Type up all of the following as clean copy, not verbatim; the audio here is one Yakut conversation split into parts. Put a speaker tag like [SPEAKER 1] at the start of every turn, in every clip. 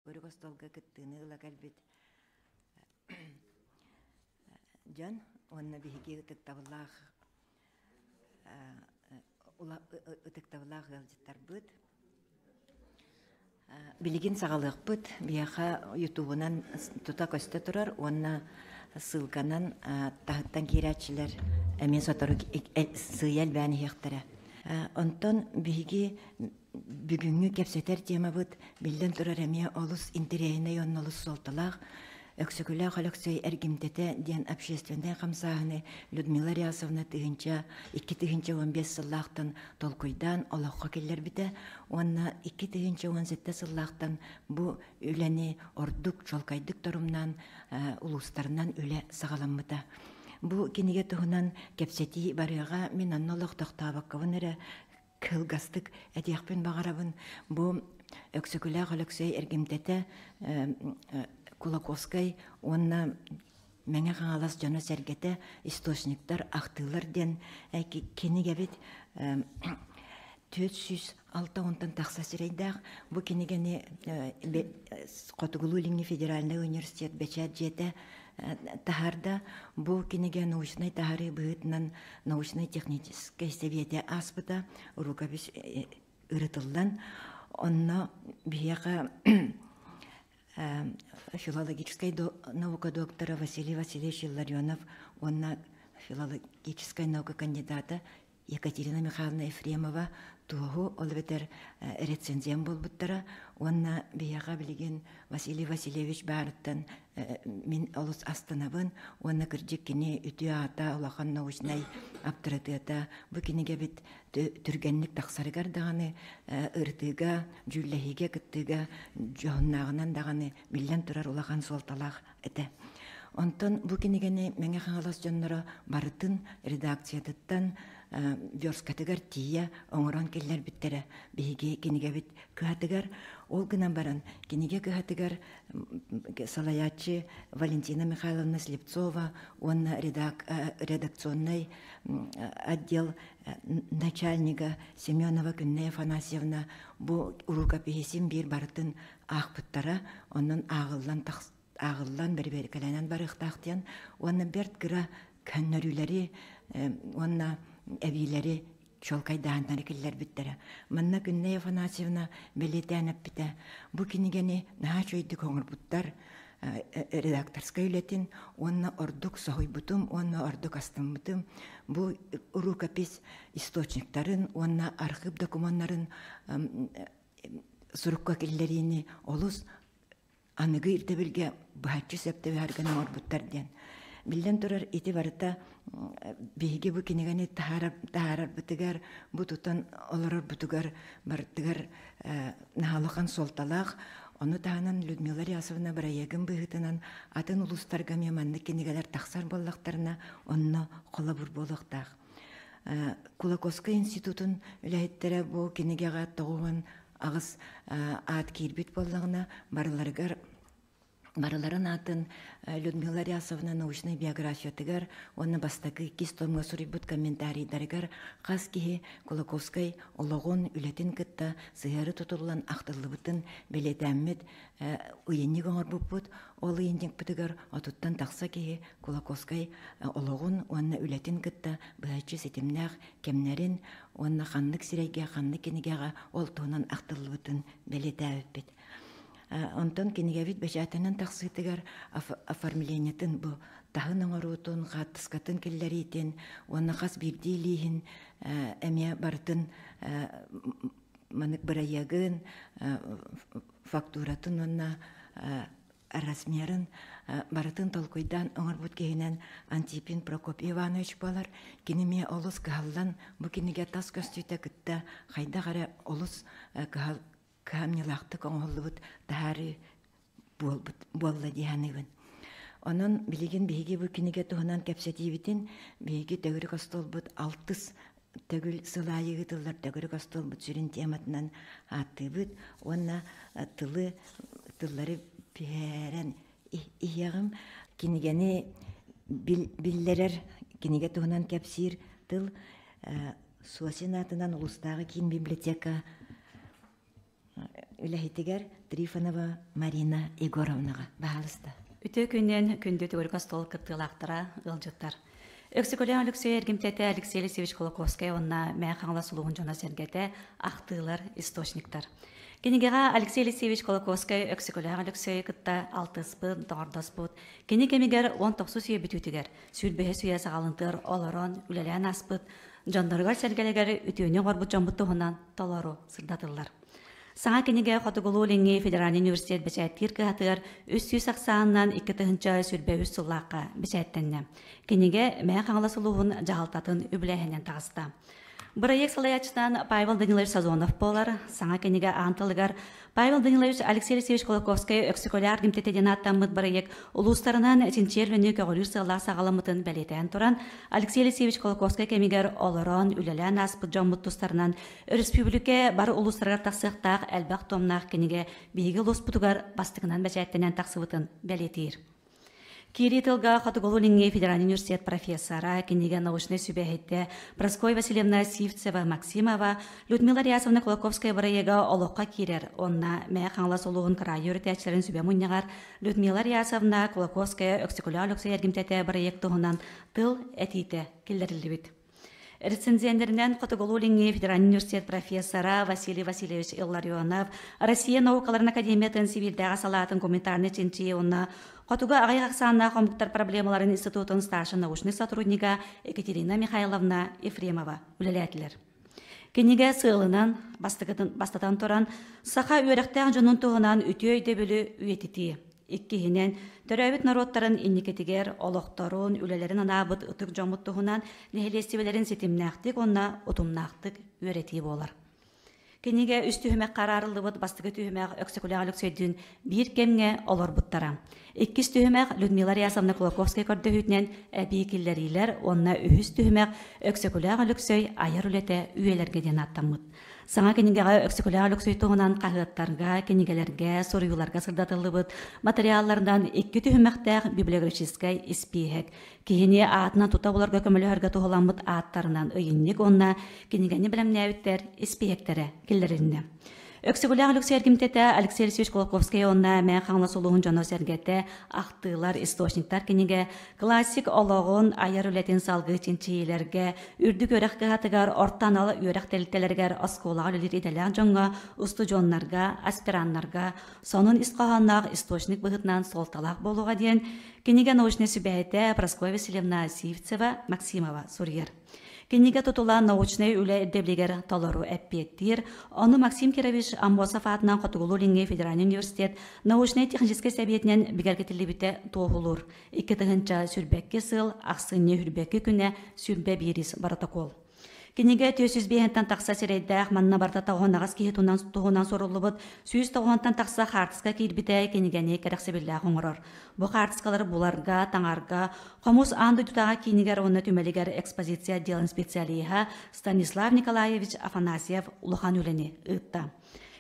[SPEAKER 1] Төгүрүк остуолга кыттыыны ыла кэлбит дьон уонна биһиги ытыктабыллаах ытыктабыллаах ыалдьыттарбыт. Билигин саҕалыахпыт. Биһиэхэ ютубунан тута көстө турар уонна ссылканан таһыттан киирээччилэр эмиэ сотору сыыйа элбээн иһиэхтэрэ. Онтон биһиги Бүгүҥҥү кэпсэтэр темабыт, биллэн турар, эмиэ олус интэриэһинэй уонна олус суолталаах. Өксөкүлээх Өлөксөй эргимтэтэ диэн общественнай хамсааһыны Людмила Рясовна 2000 2015 сыллаахтан толкуйдаан олоххо киллэрбитэ уонна 2017 сыллаахтан бу үлэни ордук чуолкайдык торумнаан улуустарынан үлэ саҕаламмыта. Бу кинигэ туһунан кэпсэтии барыаҕа мин онно олох тохтообоккобун эрэ кылгастык этиэхпин баҕарабын. Бу Өксөкүлээх Өлөксөй эргимтэтэ Кулаковскай уонна Мэҥэ Хаҥалас дьоно-сэргэтэ источниктар ахтыылар диэн кинигэбит 406 онтон тахса сирэйдээх. Бу кинигэни Хотугулуу-Илиҥҥи федеральнай университет бэчээт дьиэтэ таһаарда. Бу кинигэ научнай таһаарыы быһыытынан научнай-техническэй сэбиэтэ ааспыта, рукопись ырытыллан, онно биһиэхэ филологическай наука доктора Василий Васильевич Илларионов уонна филологическай наука кандидата Екатерина Михайловна Ефремова туоһу, ол эбэтэр рецензент буолбуттара уонна биһиэхэ билигин Василий Васильевич баарыттан мин олус астынабын уонна кырдьык кини үтүө аата, улахан научнай аптарытыата бу кинигэбит түргэнник тахсарыгар даҕаны ырытыыга, дьүүллэһиигэ кыттыыга дьоһуннааҕынан даҕаны биллэн турар улахан суолталаах этэ. Онтон бу кинигэни Мэҥэ Хаҥалас дьонноро барытын редакциятыттан версткатыгар тиийэ оҥорон киллэрбиттэрэ биһиги кинигэбит кыһатыгар. Ол гынан баран кинигэ кыһатыгар салайааччы Валентина Михайловна Слепцова уонна редакционнай отдел начальнига Семенова Күннэй Афанасьевна бу рукопиһисин биир барытын аахпыттара, онон ааҕыллан ааҕыллан бэрэбиэркэлэнэн барыахтаах диэн уонна бэрт кыра көннөрүүлэри уонна эбиилэри чуолкайдааһыннары киллэрбиттэрэ. Манна Күннэй Афанасьевна бэлиэтээн эппитэ, бу кинигэни наһаа үчүгэйдик оҥорбуттар, редакторскай үлэтин уонна ордук соһуйбутум уонна ордук астыммытым бу рукопись источниктарын уонна архыып докумуоннарын сурукка киллэриини олус аныгы ирдэбилгэ быһаччы сөп түбэһэр гына оҥорбуттар диэн. Биллэн турар, ити барыта биһиги бу кинигэни таһаарарбытыгар, бу тутан олорорбутугар барытыгар наһаа улахан суолталаах. Ону таһынан Людмила Рясовна бырайыагын быһыытынан атын улуустарга эмиэ маннык кинигэлэр тахсар буоллахтарына, онно холобур буолуохтаах. Кулаковскай институтун үлэһиттэрэ бу кинигэҕэ 98 аат киирбит буоллаҕына, барыларыгар барыларын аатын Людмила Рясовна научнай биографиятыгар уонна бастакы иккис томҥа суруйбут комментарийдарыгар хас киһи Кулаковскай олоҕун, үлэтин кытта сыһыары тутуллан ахтыллыбытын бэлиэтээммит ыйынньык оҥорбуппут. Ол ыйынньыкпытыгар отуттан тахса киһи Кулаковскай олоҕун уонна үлэтин кытта быһаччы ситимнээх кэмнэрин уонна ханнык сирэйгэ, ханнык кинигэҕэ ол туһунан ахтыллыбытын бэлиэтээбиппит. Онтон кинигэбит бэчээтэнэн тахсыытыгар оформлениетын бу таһын оҥоруутун, хаартыскатын киллэриитин уонна хас биирдии илииһин эмиэ барытын маннык бырайыагын, фактуратын уонна размерын барытын толкуйдаан оҥорбут киһинэн Антипин Прокопий Иванович буолар. Кини эмиэ олус кыһаллан бу кинигэ тас көстүүтэ кытта хайдах эрэ олус кыһамньылаахтык оҥоһуллубут таһаарыы буолбут буолла дии саныыбын. Онон билигин биһиги бу кинигэ туһунан кэпсэтиибитин биһиги төгүрүк остуолбут алтыс төгүл сыл аайы ыытыллар төгүрүк остуолбут сүрүн тематынан ааттыыбыт уонна тылы тыллары биһээрэн иһиэҕим кинигэни биллэрэр кинигэ туһунан кэпсиир тыл Суосин аатынан улуустааҕы киин библиотека үлэһитигэр Трифонова Марина Егоровнаҕа. Баһаалыста.
[SPEAKER 2] Үтүө күнүнэн күндү төгүрүк остуол кыттыылаахтара, ыалдьыттар. Өксөкөлөөх Алексей эргимтэтэ Алексей Алексеевич Кулаковскай уонна Мэҥэ Хаҥалас улууһун дьоно-сэргэтэ ахтыылар, источниктар. Кинигэҕэ Алексей Алексеевич Кулаковскай Өксөкөлөөх Өлөксөйү кытта алтыспыт, доҕордоспут, кини кэмигэр 19 үйэ бүтүүтүгэр, сүүрбэһис үйэ саҕалантыгар олорон, үлэлээн ааспыт дьонноругар-сэргэлэригэр үтүөнү оҥорбут дьоммут туһунан толору сырдатыллар. Саҥа кинигэ Хотугулуу-Илиҥҥи федеральнай университет бэчээттиир кыһатыгар 300 ахсаанынан 2023 сыллаахха бэчээттэннэ. Кинигэ Мэҥэ Хаҥалас улууһун дьаһалтатын үбүлээһининэн таҕыста. Бырайыак салайааччытынан Павел Данилович Сазонов буолар. Саҥа кинигэ аан тылыгар Павел Данилович Алексей Алексеевич Кулаковскай Өксөкөлөөх гимтэтэ диэн ааттаммыт бырайыак улуустарынан чинчийэр үлэни көҕүлүүр сыаллаах саҕаламмытын бэлиэтээн туран, Алексей Алексеевич Кулаковскай кэмигэр олорон, үлэлээн ааспыт дьоммут тустарынан өрөспүүбүлүкэ бары улуустарыгар тахсыахтаах элбэх туомнаах кинигэ биһиги улууспутугар бастакынан бэчээттэнэн тахсыбытын бэлиэтиир. Киирии тылга Хотугулуу-Илиҥҥи федеральнай университет профессора, кинигэ научнай сүбэһитэ Прасковья Васильевна Сивцева-Максимова, Людмила Рясовна Кулаковская бырайыага олоххо киирэр уонна Мэҥэ Хаҥалас улууһун кыраайы үөрэтээччилэрин сүбэ мунньаҕар Людмила Рясовна Кулаковская Өксөкүлээх Өлөксөй эргимтэтэ бырайыак туһунан тыл этиитэ киллэриллибит. Рецензеннэринэн Хотугулуу-Илиҥҥи федеральнай университет профессора Василий Васильевич Илларионов, Россия наукаларын академиятын Сибиирдээҕи салаатын гуманитарнай чинчийии уонна Хотугу аҕыйах ахсааннаах омуктар проблемаларын институтун старшай научнай сотруднига Екатерина Михайловна Ефремова үлэлээтилэр. Кинигэ сыалынан, бастатан туран, саха үөрэхтээх дьонун туһунан үтүө өйдөбүлү үйэтитии. Иккиһинэн, төрөөбүт норуоттарын инникитигэр олохторун, үлэлэрин анаабыт ытык дьоммут туһунан нэһилиэстибэлэрин ситимнээхтик уонна утумнаахтык үөрэтии буолар. Кинигэ үс түһүмэх хараарыллыбыт бастакы түһүмэх Өксөкүлээх Өлөксөйдүүн биир кэмҥэ олорбуттара. Иккис түһүмэх Людмила Рясовна Кулаковская көрдөһүүтүнэн эбии киллэриилэр уонна үһүс түһүмэх Өксөкүлээх Өлөксөй айар үлэтэ үйэлэргэ диэн ааттаммыт. Саҥа кинигэҕэ Өксөкүлээх Өлөксөй туһунан хаһыаттарга, кинигэлэргэ, суруйууларга сырдатыллыбыт матырыйаалларынан икки түһүмэхтээх библиографическай испииһэк, киһини аатынан тута буларга көмөлөһөргө туһуламмыт ааттарынан ыйынньык уонна кинигэни бэлэмнээбиттэр испииһэктэрэ киллэрилиннэ. Өксөкүлээх Өлөксөй эргимтэтэ Алексей Алексеевич Кулаковскай уонна Мэҥэ Хаҥалас улууһун дьоно-сэргэтэ ахтыылар, источниктар кинигэ классик олоҕун, айар үлэтин салгыы чинчийиилэргэ, үрдүк үөрэх кыһатыгар, орто анал үөрэх тэрилтэлэригэр оскуолаҕа үлэлиир идэлээх дьоҥҥо, устудьуоннарга, аспираннарга сонун ис хоһоонноох источник быһыытынан суолталаах буолуоҕа диэн кинигэ научнай сүбэһитэ Прасковья Васильевна Сивцева Максимова суруйар. Кинигэ тутула научнай үлэ ирдэбилигэр толору эппиэттиир. Ону Максим Кирович Аммосов аатынан Хотугулуу-Илиҥҥи федеральнай университет научнай-техническэй сэбиэтинэн бигэргэтиллибитэ туоһулуур. 2022 сыл ахсынньы хүрбэкки күнэ 21 боротокуол. Кинигэ 405-тэн тахса сирэйдээх, манна барыта тоҕуһанаҕас киһи туһунан суруллубут 190-тан тахса хаартыска киирбитэ кинигэни кэрэхсэбиллээх оҥорор. Бу хаартыскалары буларга, таҥарга Хомус аан дойдутааҕы киинигэр уонна түмэлигэр экспозиция отделын специалиһа Станислав Николаевич Афанасьев улахан үлэни ыытта.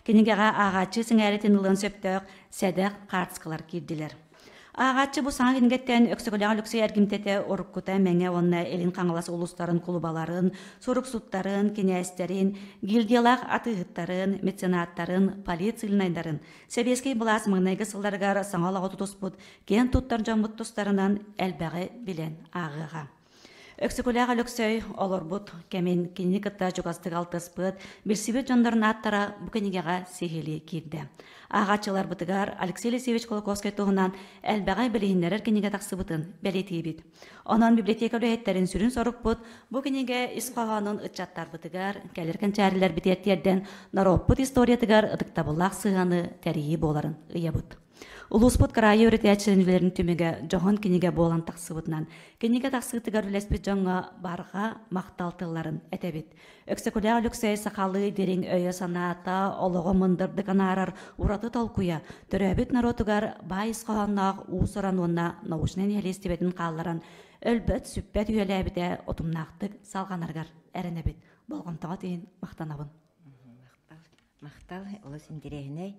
[SPEAKER 2] Кинигэҕэ ааҕааччы сэҥээритин ылыан сөптөөх сэдэх хаартыскалар киирдилэр. Ааҕааччы бу саҥа кинигэттэн Өксөкүлээх Өлөксөй эргимтэтэ уруккута Мэҥэ уонна Илин Хаҥалас улуустарын кулубаларын, суруксуттарын, кинээстэрин, гильдиялаах атыыһыттарын, меценаттарын, полицейнайдарын, сэбиэскэй былаас маҥнайгы сылларыгар саҥа олоҕу тутуспут киэн туттар дьоммут тустарынан элбэҕи билэн ааҕыаҕа. Өксөкүлээх Өлөксөй олорбут кэмин кинини кытта чугастык алтыспыт, билсибит дьоннорун ааттара бу кинигэҕэ сиһилии киирдэ. Ааҕааччыларбытыгар Алексей Алексеевич Кулаковскай туһунан элбэҕи билиһиннэрэр кинигэ тахсыбытын бэлиэтиибит. Онон библиотека үлэһиттэрин сүрүн сорукпут бу кинигэ ис хоһоонун ыччаттарбытыгар, кэлэр кэнчээрилэрбитигэр тиэрдэн норуоппут историятыгар ытыктабыллаах сыһыаны тэрийии буоларын ыйабыт. Улууспут кыраайы үөрэтээччилэрин үлэлэрин түмүгэ дьоһун кинигэ буолан тахсыбытынан, кинигэ тахсыытыгар үлэспит дьоҥҥо барҕа махтал тылларын этэбит. Өксөкүлээх Өлөксөй сахалыы дириҥ өйө-санаата, олоҕу мындырдык анаарар ураты толкуйа, төрөөбүт норуотугар баай ис хоһоонноох уус-уран уонна научнай нэһилиэстибэтин хаалларан, өлбөт-сүппэт үйэлээбитэ утумнаахтык салҕанарыгар эрэнэбит. Болҕомтоҕо тиийин махтанабын.
[SPEAKER 1] Махтал, олус интэриэһинэй.